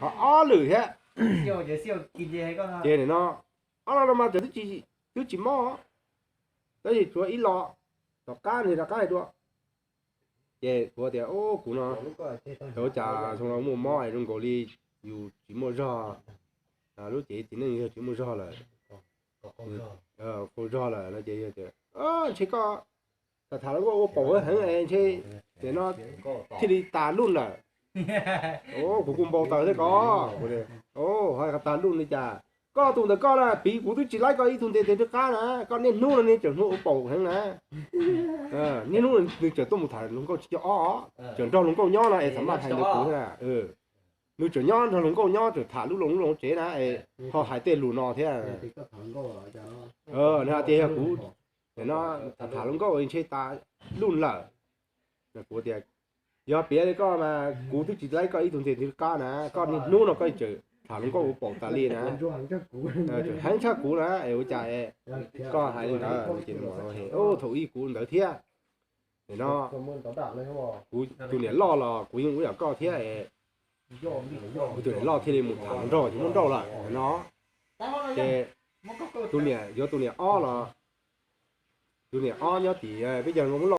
Ho ob lwm thiab. Ces nim no ob lo no mas twb tsis mob, tab sis tshuav ib lo, tom qab nws rov qab hais dua. Ces kuv tias, kuv no, ua cas xyoo no muaj mob zoo nkaus li yus tsis muaj zog, lub cev txiv neej yog tsis muaj zog lawm, qaug zog lawm no ces, ntshe koj tham tham hluas nkauj ua paum heev es ntshe nim no thiaj li tas luj lawm. Kuv kuj npau taws thiab ko, tas luj li cas? Koj tus ntawm koj na, piv kuv twb tsis laib koj ib tug nte tes twb qab na, koj niaj hnub no niag tseem hnub ua paum heev na. Niaj hnub nws tseem tuaj mus tham hluas nkauj tsis coj ob, tseem nrog hluas nkauj nyob no es txhob maj hais ntawd kuv thiab. Nws tseem nyob nrog hluas nkauj nyob, tseem tham lub loo lub loo tsev na es ho hais tej lus no thiab. Nws hais tias yog kuv no tham tham hluas nkauj ntshe tas luj lawm. Kuv tias, yog piav li koj mas kuv twb tsis laib koj ib tug nte twb qab na, koj niaj hnub no koj tseem tham hluas nkauj ua paum tas li na, tseem heev tshaj kuv na es ua cas koj hais li ntawd? Ces thaum ub kuv ntawd thiab. Nim no kuv tus niam loj los kuv yeej ua yam koj thiab, kuv tus niam loj thiaj li mus tham hluas nraug tsis muaj nrauj lawm no. Ces tus niam, yuav tus niam ob los, tus niam ob nyob tim peb caug nkaus muab